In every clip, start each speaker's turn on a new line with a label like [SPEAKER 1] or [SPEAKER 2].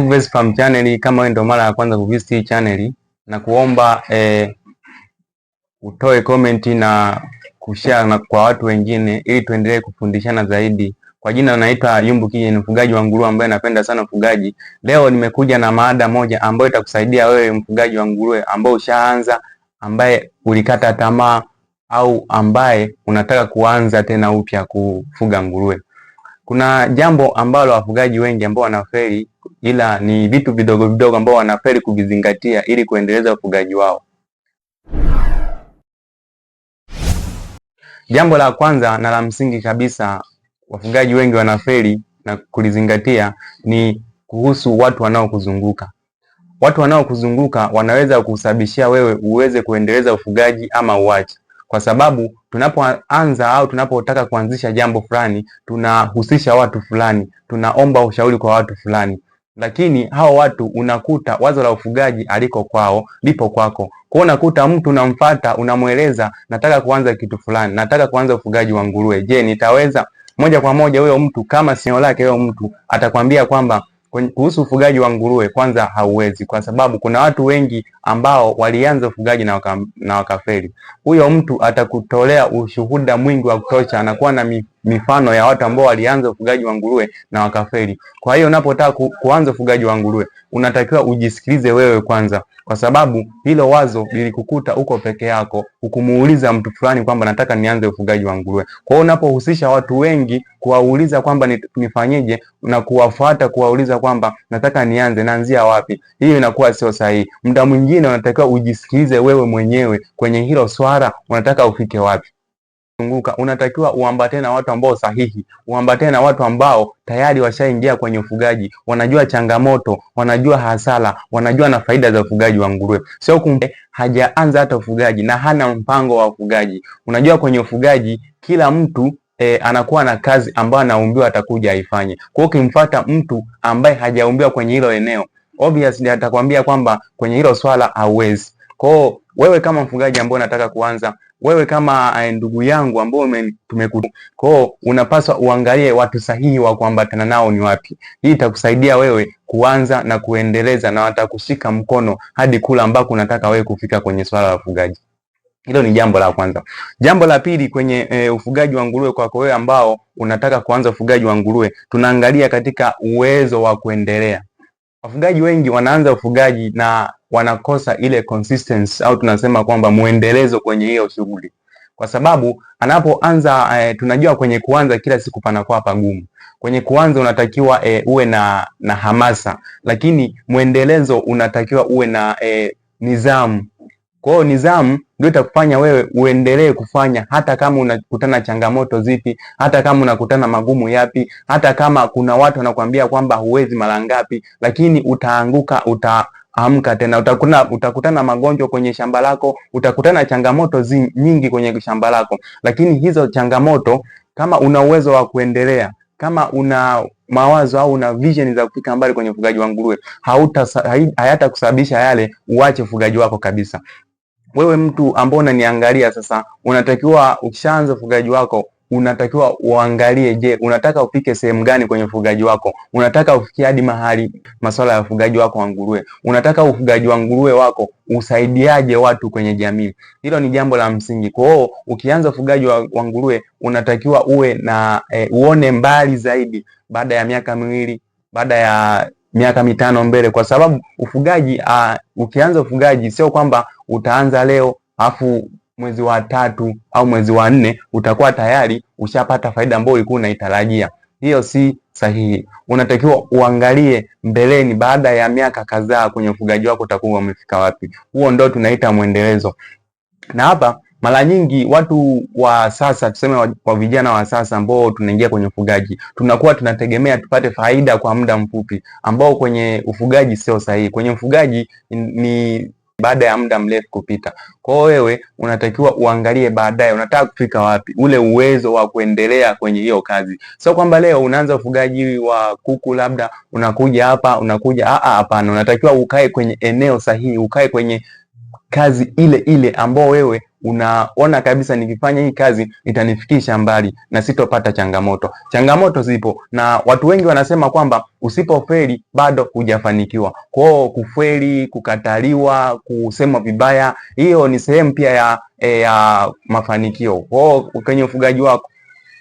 [SPEAKER 1] Best Farm Channel. Kama wewe ndo mara ya kwanza kuvisit hii channel, na kuomba utoe comment na kushare na kwa watu wengine ili tuendelee kufundishana zaidi. Kwa jina naitwa Yumbu Kije, ni mfugaji wa nguruwe ambaye napenda sana ufugaji. Leo nimekuja na mada moja ambayo itakusaidia wewe mfugaji wa nguruwe ambao ushaanza, ambaye ulikata tamaa au ambaye unataka kuanza tena upya kufuga nguruwe. Kuna jambo ambalo wafugaji wengi ambao wanafeli, ila ni vitu vidogo vidogo ambao wanafeli kuvizingatia ili kuendeleza ufugaji wao. Jambo la kwanza na la msingi kabisa wafugaji wengi wanafeli na kulizingatia ni kuhusu watu wanaokuzunguka. Watu wanaokuzunguka wanaweza kukusababishia wewe uweze kuendeleza ufugaji ama uache, kwa sababu tunapoanza au tunapotaka kuanzisha jambo fulani tunahusisha watu fulani, tunaomba ushauri kwa watu fulani, lakini hao watu unakuta wazo la ufugaji aliko kwao lipo kwako. Kwa unakuta mtu unamfata, unamweleza nataka kuanza kitu fulani, nataka kuanza ufugaji wa nguruwe, je, nitaweza? Moja kwa moja huyo mtu kama sio lake, huyo mtu atakwambia kwamba kuhusu ufugaji wa nguruwe kwanza hauwezi, kwa sababu kuna watu wengi ambao walianza ufugaji na wakafeli. Huyo mtu atakutolea ushuhuda mwingi wa kutosha, anakuwa na mifano ya watu ambao walianza ufugaji wa nguruwe na wakafeli. Kwa hiyo unapotaka kuanza ufugaji wa nguruwe unatakiwa ujisikilize wewe kwanza, kwa sababu hilo wazo lilikukuta uko peke yako, ukumuuliza mtu fulani kwamba nataka nianze ufugaji wa nguruwe. Kwa hiyo unapohusisha watu wengi kuwauliza kwamba nifanyeje na kuwafuata kuwauliza kwamba nataka nianze, naanzia wapi, hiyo inakuwa sio sahihi. Muda mwingine unatakiwa ujisikilize wewe mwenyewe kwenye hilo swala, unataka ufike wapi. Zunguka, unatakiwa uambatane na watu ambao sahihi, uambatane na watu ambao tayari washaingia kwenye ufugaji, wanajua changamoto, wanajua hasara, wanajua na faida za ufugaji wa nguruwe. Sio kumbe hajaanza hata ufugaji na hana mpango wa ufugaji. Unajua kwenye ufugaji kila mtu anakuwa na kazi ambayo anaumbiwa atakuja aifanye. Kwa hiyo ukimfuata mtu ambaye hajaumbiwa kwenye hilo eneo, obviously atakwambia kwamba kwenye hilo swala hauwezi. Kwa hiyo wewe kama mfugaji ambaye unataka kuanza, wewe kama ndugu yangu ambao tumekuta, kwa hiyo unapaswa uangalie watu sahihi wa kuambatana nao ni wapi. Hii itakusaidia wewe kuanza na kuendeleza na watakushika mkono hadi kula ambako unataka wewe kufika kwenye swala la ufugaji. Hilo ni jambo la kwanza. Jambo la pili kwenye ufugaji wa nguruwe, kwako wewe ambao unataka kuanza ufugaji wa nguruwe, tunaangalia katika uwezo wa kuendelea. Wafugaji wengi wanaanza ufugaji na wanakosa ile consistency au tunasema kwamba muendelezo kwenye hiyo shughuli, kwa sababu anapoanza tunajua kwenye kuanza kila siku panakuwa pagumu. Kwenye kuanza unatakiwa uwe na hamasa, lakini mwendelezo unatakiwa uwe na nidhamu. Kwa hiyo nidhamu ndio itakufanya wewe uendelee kufanya hata kama unakutana changamoto zipi, hata kama unakutana magumu yapi, hata kama kuna watu wanakuambia kwamba huwezi mara ngapi, lakini utaanguka, utaamka tena, utakutana magonjwa kwenye shamba lako, utakutana changamoto nyingi kwenye shamba lako, lakini hizo changamoto kama una uwezo wa kuendelea, kama una mawazo au una vision za kufika mbali kwenye ufugaji wa nguruwe, hayatakusababisha yale uache ufugaji wako kabisa. Wewe mtu ambao unaniangalia sasa, unatakiwa ukishaanza ufugaji wako unatakiwa uangalie, je, unataka ufike sehemu gani kwenye ufugaji wako? Unataka ufikie hadi mahali masuala ya ufugaji wako wa nguruwe, unataka ufugaji wa nguruwe wako usaidiaje watu kwenye jamii? Hilo ni jambo la msingi. Kwa hiyo ukianza ufugaji wa nguruwe unatakiwa uwe na uone mbali zaidi, baada ya miaka miwili, baada ya miaka mitano mbele, kwa sababu ufugaji ukianza ufugaji sio kwamba utaanza leo afu mwezi wa tatu au mwezi wa nne utakuwa tayari ushapata faida ambayo ulikuwa unaitarajia. Hiyo si sahihi. Unatakiwa uangalie mbeleni, baada ya miaka kadhaa kwenye ufugaji wako utakuwa umefika wapi. Huo ndo tunaita mwendelezo. Na hapa mara nyingi watu wa sasa, tuseme wa vijana wa sasa ambao tunaingia kwenye ufugaji, tunakuwa tunategemea tupate faida kwa muda mfupi, ambao kwenye ufugaji sio sahihi. Kwenye ufugaji ni baada ya muda mrefu kupita. Kwa hiyo wewe unatakiwa uangalie baadaye unataka kufika wapi, ule uwezo wa kuendelea kwenye hiyo kazi. Sio kwamba leo unaanza ufugaji wa kuku labda unakuja hapa unakuja, hapana, unatakiwa ukae kwenye eneo sahihi, ukae kwenye kazi ile ile ambao wewe unaona kabisa nikifanya hii kazi itanifikisha mbali na sitopata changamoto. Changamoto zipo na watu wengi wanasema kwamba usipofeli bado hujafanikiwa. Kwao kufeli, kukataliwa, kusemwa vibaya, hiyo ni sehemu pia ya mafanikio. Kwao kwenye ufugaji wako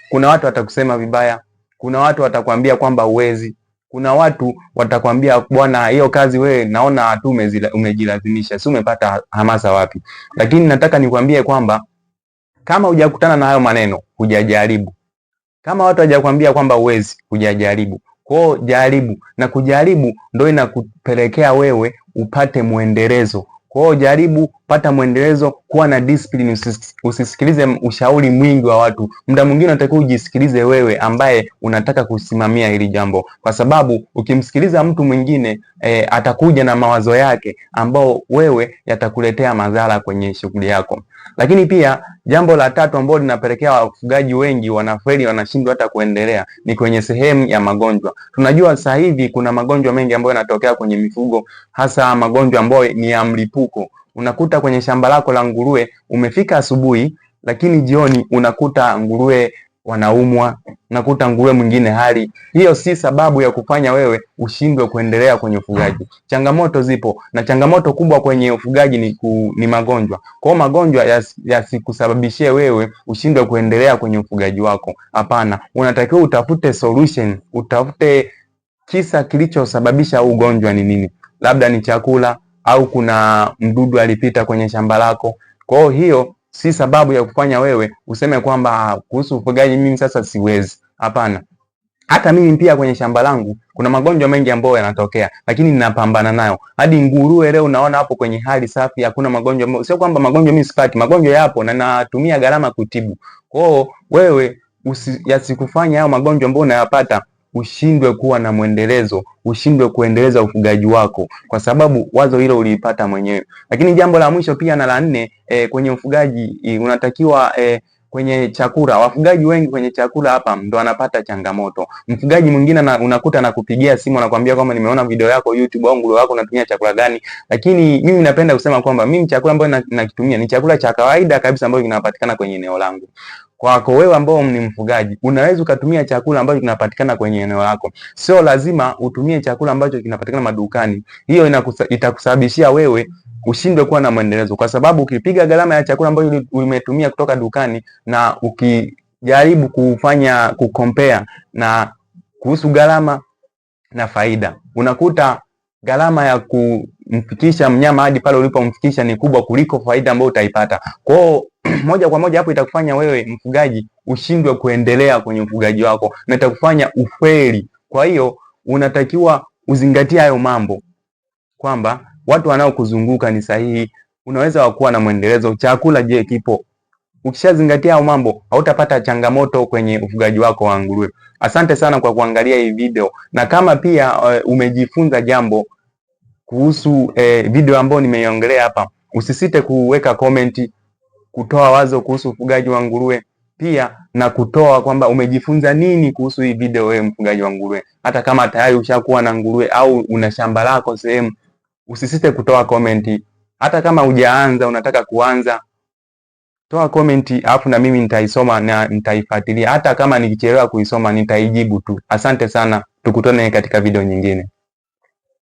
[SPEAKER 1] kuna watu watakusema vibaya, kuna watu watakwambia kwamba uwezi, kuna watu watakwambia bwana, hiyo kazi wewe naona tu umejilazimisha, si umepata hamasa wapi? Lakini nataka nikwambie kwamba kama hujakutana na hayo maneno, hujajaribu. Kama watu hawajakwambia kwamba uwezi, hujajaribu. Kwao jaribu, na kujaribu ndio inakupelekea wewe upate mwendelezo. Kwa hiyo jaribu, pata mwendelezo, kuwa na discipline, usisikilize ushauri mwingi wa watu. Muda mwingine unatakiwa ujisikilize wewe ambaye unataka kusimamia hili jambo, kwa sababu ukimsikiliza mtu mwingine atakuja na mawazo yake ambao wewe yatakuletea madhara kwenye shughuli yako. Lakini pia jambo la tatu ambalo linapelekea wafugaji wengi wanafeli, wanashindwa hata kuendelea ni kwenye sehemu ya magonjwa. Tunajua sasa hivi kuna magonjwa mengi ambayo yanatokea kwenye mifugo, hasa magonjwa ambayo ni ya mlipuko. Unakuta kwenye shamba lako la nguruwe umefika asubuhi, lakini jioni unakuta nguruwe wanaumwa, nakuta nguruwe mwingine hali hiyo. Si sababu ya kufanya wewe ushindwe kuendelea kwenye ufugaji. Changamoto zipo na changamoto kubwa kwenye ufugaji ni magonjwa. Kwa hiyo magonjwa yasikusababishie wewe ushindwe kuendelea kwenye ufugaji wako. Hapana, unatakiwa utafute solution, utafute kisa kilichosababisha ugonjwa ni nini, labda ni chakula au kuna mdudu alipita kwenye shamba lako. Kwa hiyo si sababu ya kufanya wewe useme kwamba kuhusu ufugaji mimi sasa siwezi. Hapana. Hata mimi pia kwenye shamba langu kuna magonjwa mengi ambayo yanatokea, lakini ninapambana nayo. Hadi nguruwe leo unaona hapo kwenye hali safi, hakuna magonjwa. Sio kwamba magonjwa mimi sipati, magonjwa yapo na natumia gharama kutibu. Kwa hiyo wewe yasikufanya hayo magonjwa ambayo unayapata ushindwe kuwa na mwendelezo, ushindwe kuendeleza ufugaji wako, kwa sababu wazo hilo uliipata mwenyewe. Lakini jambo la mwisho pia na la nne, kwenye ufugaji unatakiwa kwenye chakula. Wafugaji wengi kwenye chakula hapa ndo wanapata changamoto. Mfugaji mwingine unakuta anakupigia simu anakuambia kwamba nimeona video yako YouTube au nguruwe wako unatumia chakula gani, lakini mimi napenda kusema kwamba mimi chakula ambacho nakitumia ni chakula cha kawaida kabisa ambacho kinapatikana kwenye eneo langu. Kwako wewe ambao ni mfugaji, unaweza ukatumia chakula ambacho kinapatikana kwenye eneo lako. Sio lazima utumie chakula ambacho kinapatikana madukani. Hiyo itakusababishia wewe ushindwe kuwa na mwendelezo, kwa sababu ukipiga gharama ya chakula ambayo umetumia kutoka dukani na ukijaribu kufanya kukompea na kuhusu gharama na faida, unakuta gharama ya kumfikisha mnyama hadi pale ulipomfikisha ni kubwa kuliko faida ambayo utaipata. Kwa hiyo moja kwa moja hapo itakufanya wewe mfugaji ushindwe kuendelea kwenye ufugaji wako na itakufanya ufeli. Kwa hiyo unatakiwa uzingatie hayo mambo kwamba watu wanaokuzunguka ni sahihi, unaweza wakuwa na mwendelezo. Chakula je, kipo? Ukishazingatia hayo mambo hautapata changamoto kwenye ufugaji wako wa nguruwe. Asante sana kwa kuangalia hii video, na kama pia umejifunza jambo kuhusu video ambayo nimeiongelea hapa, usisite kuweka comment, kutoa wazo kuhusu ufugaji wa nguruwe pia na kutoa kwamba umejifunza nini kuhusu hii video wewe mfugaji wa nguruwe. Hata kama tayari ushakuwa na nguruwe au una shamba lako sehemu, usisite kutoa comment. Hata kama hujaanza unataka kuanza, toa comment, alafu na mimi nitaisoma na nitaifuatilia. Hata kama nikichelewa kuisoma nitaijibu tu. Asante sana, tukutane katika video nyingine.